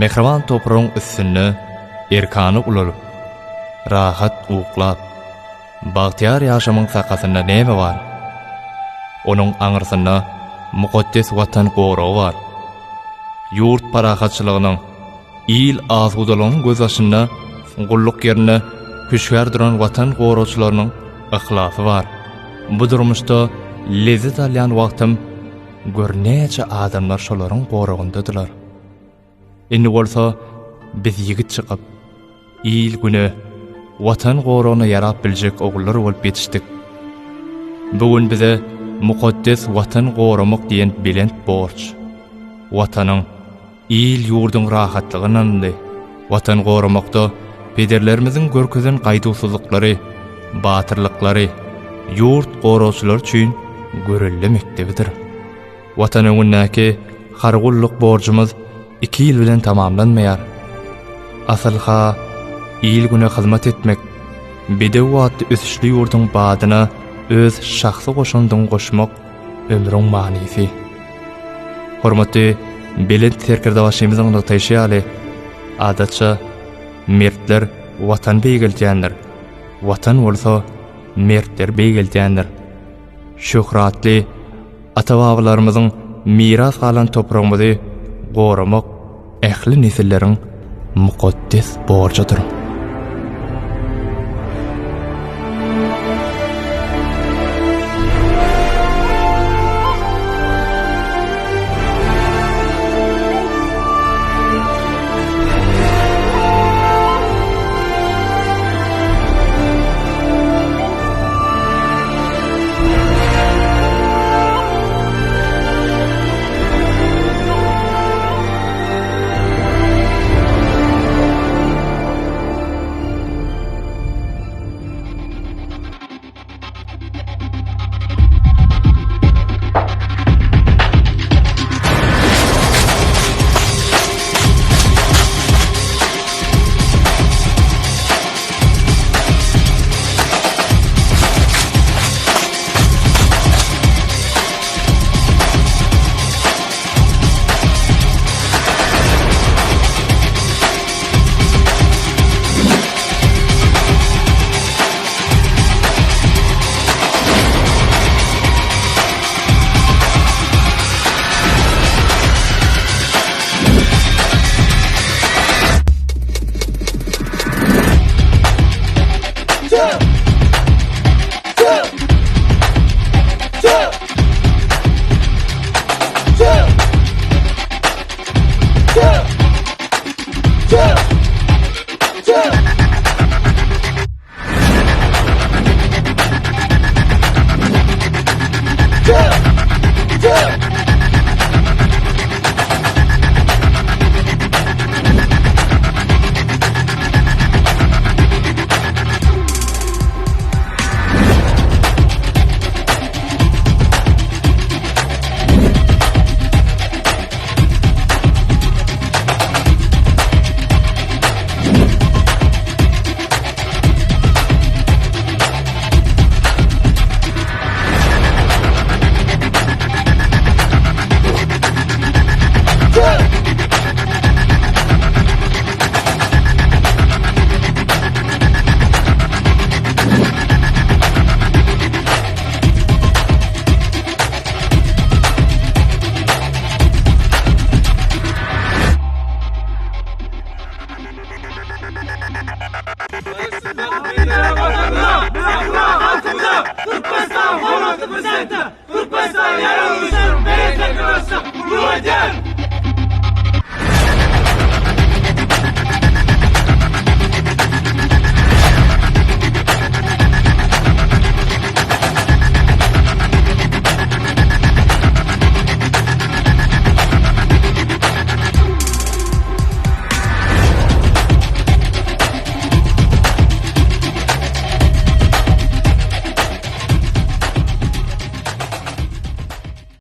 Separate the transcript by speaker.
Speaker 1: Mähriban topragyň üstünde erkana ulalyp, rahat uklap, bagtyýar ýaşamyň sakasynda näme bar? Onuň aňyrsynda mukaddes Watan goragy bar. Ýurt parahatçylygynyň, il asudalygynyň gözbaşynda gulluk ýerinde hüşgär duran Watan goragçylarynyň yhlasy bar. Bu durmuşda lezzet alýan wagtym gör näçe adamlar şolaryň goragyndadylar. Indi bolsa biz ýigit çykyp, il-güne, Watan goragyna ýarap biljek ogullar bolup ýetişdik. Bu gün bize mukaddes Watan goramak diýen belent borç, Watanyň, il-ýurduň rahatlygy ynanyldy. Watan goramakda pederlerimiziň görkezen gaýduwsyzlyklary, batyrlyklary ýurt goragçylary üçin görelde mekdebidir. Watan öňündäki harby gulluk borjumyz iki ýyl bilen tamamlanmaýar. Asyl-ha, il-güne hyzmat etmek, bedew atly ösüşli ýurduň badyna öz şahsy goşandyňy goşmak ömrüň manysy. Hormatly Belent Serkerdebaşymyzyň nygtaýşy ýaly, adatça, mertler Watany beýgeldýändir, Watan bolsa mertleri beýgeldýändir. Şöhratly ata-babalarymyzyň miras galan topragymyzy goramak ähli nesilleriň mukaddes borjudyr.
Speaker 2: Türkmenistan hormatly Prezidenti, Türkmenistan Ýaragly Güýçleriniň Belent Serkerdebaşysy gürrüň edýär!